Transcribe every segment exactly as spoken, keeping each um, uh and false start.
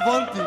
Vantî.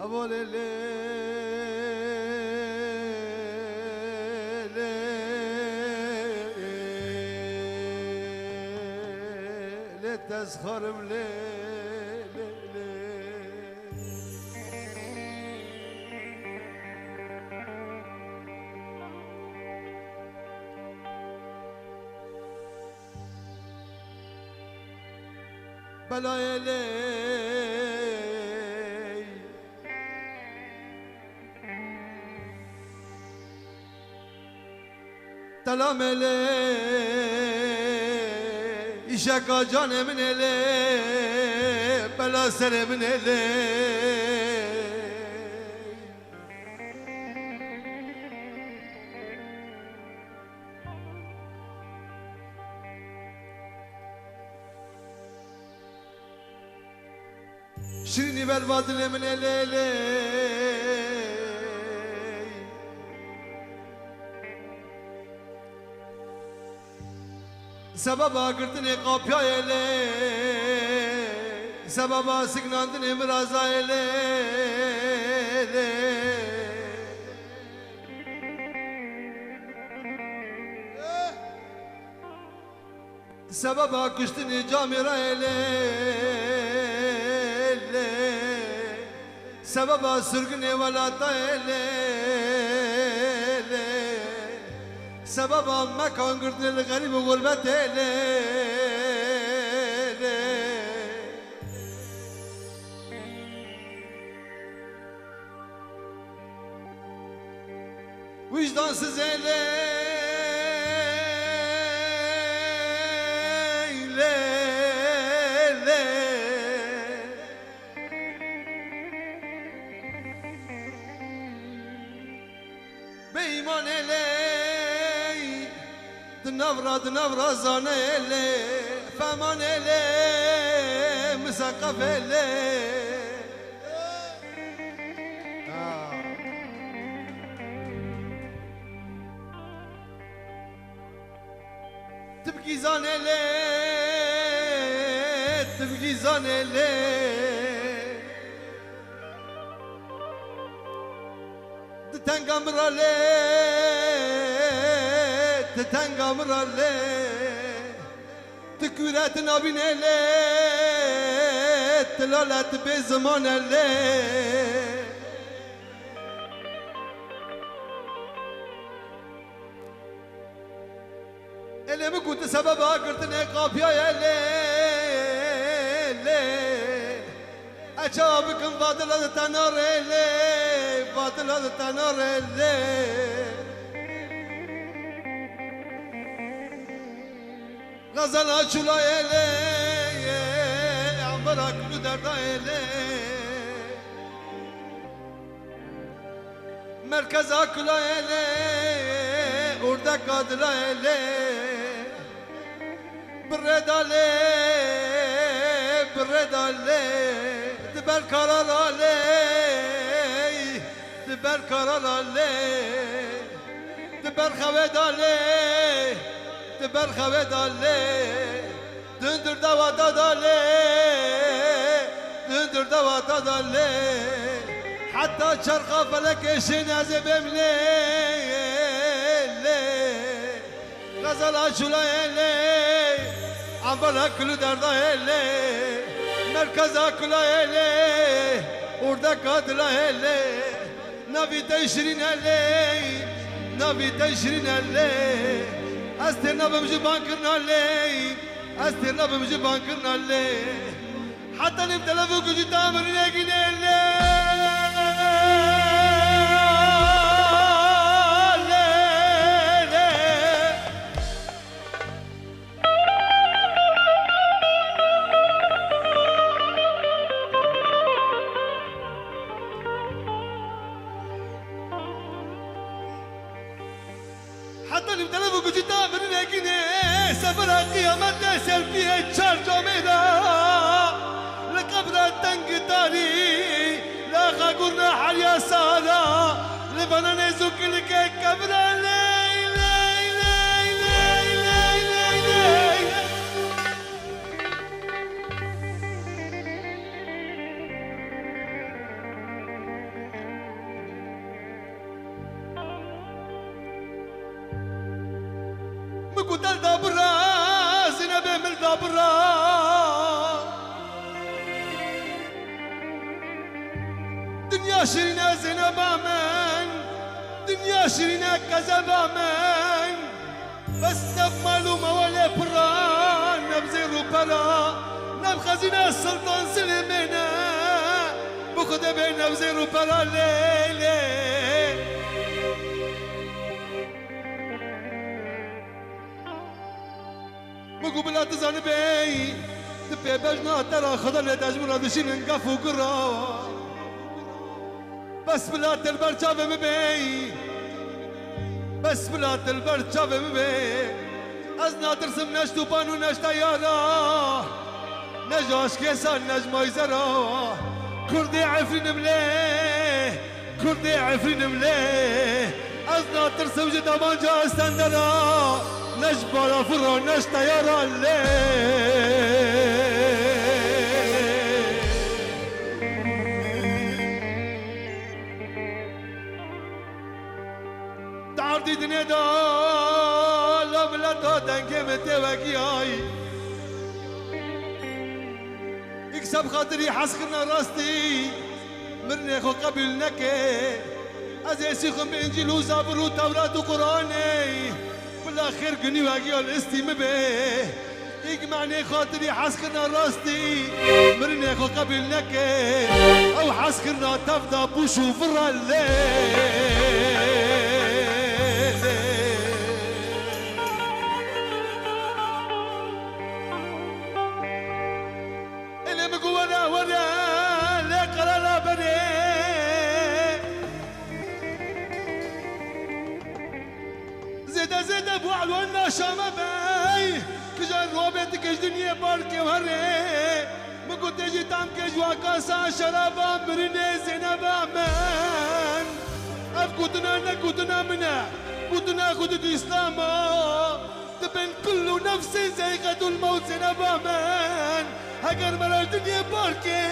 Avo lê, lê, lê, lê tezxarim lê, lê, lê. Belayê lê. Telamê lê, îşeka canê min ê lê, bela serê min ê lê. Şirînî ber va dilê min ê lê lê. Sebeba girtinê qapiyayê lê. Sebeba siknandinê mirazayê lê lê. Sebeba kuştinê camêrayê lê lê. Sebeba surginê welatayê lê lê. Sebeba mekan girtinê li xerîb û xurbetê lê lê. Wijdansizê lê, lê, lê. Bêîmanê lê, di nav ra, di nav ra zanê lê, femanê lê, miseqefê lê. Tibgîzanê lê, tibgîzanê lê. Di tenga min ra lê, di tenga min ra lê. Ti kûre ti nabîne lê, ti lale ti bê zimane lê. Elê min ku ti sebeba girtinê qapiyaye lê, lê. Ez çawa bikim, vatila di te narê lê, vatila di te narê lê. Xezala çulayê lê, ambara kul û derdayê lê. Merkeza kulayê lê, urdeka dilayê lê. Birêda lê, birêda lê, di ber karara lê, di ber karara lê, di ber xewê da lê, di ber xewê da lê, di hundir dewata da lê, di hundir dewata da lê, heta çerxa felekê şên ez ê bêm lê, lê. Zala şula hele, ambala kulu derda hele, merkeza kula hele, urdeka dila hele, navî te şirîn hele, navî te şirîn hele, ez tê nabim ji bankirina lê, ez tê nabim ji bankirina lê. Heta nîv telev û gujî ta mirinekî lê, lê, lê, lê. Heta nîv telev û gujî ta mirinekî nê, sefera qiyamete serpiyê çar camê de, li qebra teng tarî, li axa gurna heriya sara, li vana nêzûkî li ke kevra ley, ley, ley. Min ku del da bira, Zênebê min da bira. Dinya şirîne Zêneba min, dinya şirîne kezeba min. Bes nev mal û mewalê pira, nev zêr û pera, nev xezîne Siltan Silêmê ne, bi Xwedê bê nev zêr û pera lê, lê. Min ku bila tu zanibêy, tu pê bejna te ra Xweda lê te ji min re dişînin gef û gira. Bes bila te li ber çavê min bê. Bes bila te li ber çavê min bê. Ez natirsim ne ji tûpan û ne ji teyara. Ne ji aşkêsa, ne ji mayzera. Kurdê Efrînim lê, Kurdê Efrînim lê. Ez natirsim ji demanca Estendera. Ne ji balafira, ne ji teyara lê. Di erdî dinê de la mileta dengê min tê wegiyayî. Îkse bi xatirî hezkirina rastî mirinê xwe qebûl neke. Ez ê sîxim bi Încîl û Zabur û Tewrat û Quranê. Bila xêr gunî wegiya li istî min bê. Îk me nê xatirî hezkirina rastî mirinê xwe qebîl neke. Ew hezkirina tev da pûş û vira lê. Êlê min ku were, were, lê qerara berê. Zêde zêde bu elwan naşame bey. Kijan robê dike ji dinyê barkê herê. Min got tê jî tam ke ji wakasa şeraba mirinê Zêneba min. Ev gotina ne gotina min e. Gotina Xwedê di Îslama. Di bin kullu nefsê zeyqetul mewt Zêneba min. Heger me re ji dinyê barkê.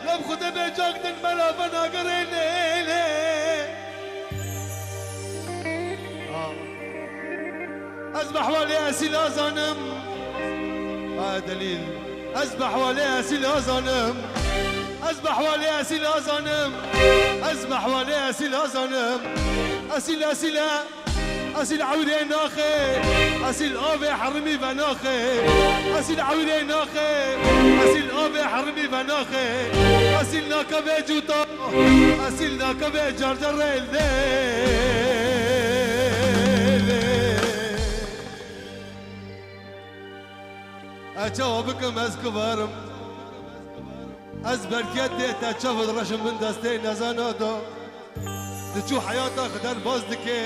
Lem Xwedê bê cak din me re venagirê lê lê. Ez bi hewalê esîla zanim. Ha delîl. Ez bi hewalê esîla zanim. Ez bi hewalê esîla zanim. Ez bi hewalê esîla zanim. Esîl, esîl e. Esîl ewrê naxê. Esîl avê herimî venaxê. Esîl ewrê naxê. Esîl avê herimî venaxê. Esîl nakeve cûta. Esîl nakeve carcarê lê, lê. Ez çawa bikim ez kivarim. Ez berketê te çawa reşim bin destê nezana da. Diçû heyata xwe derbas dike.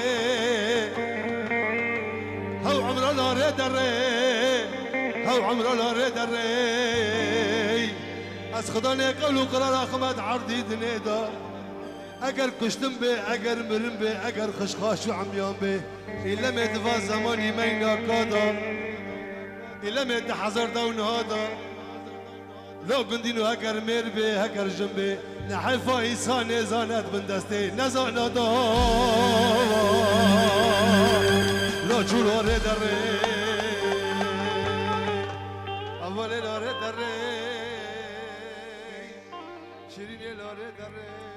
Hew emra la rê derê. Hew emra la rê derê. Ez Xweda nê qewl û qirara xwe me di erdî dinê da. Eger kuştin bê, eger mirin bê, eger xişxaş û emyan bê, îlemê di va zemanî meyna ka da, îlemê di hezar da û niha da, lo gundîn û heger mêr bê, heger jin bê, ne heyfa însanê zanet bin destê nezana da. Lo Çû lorê derê. Evelê lorê derê. Şîrînê lorê derê.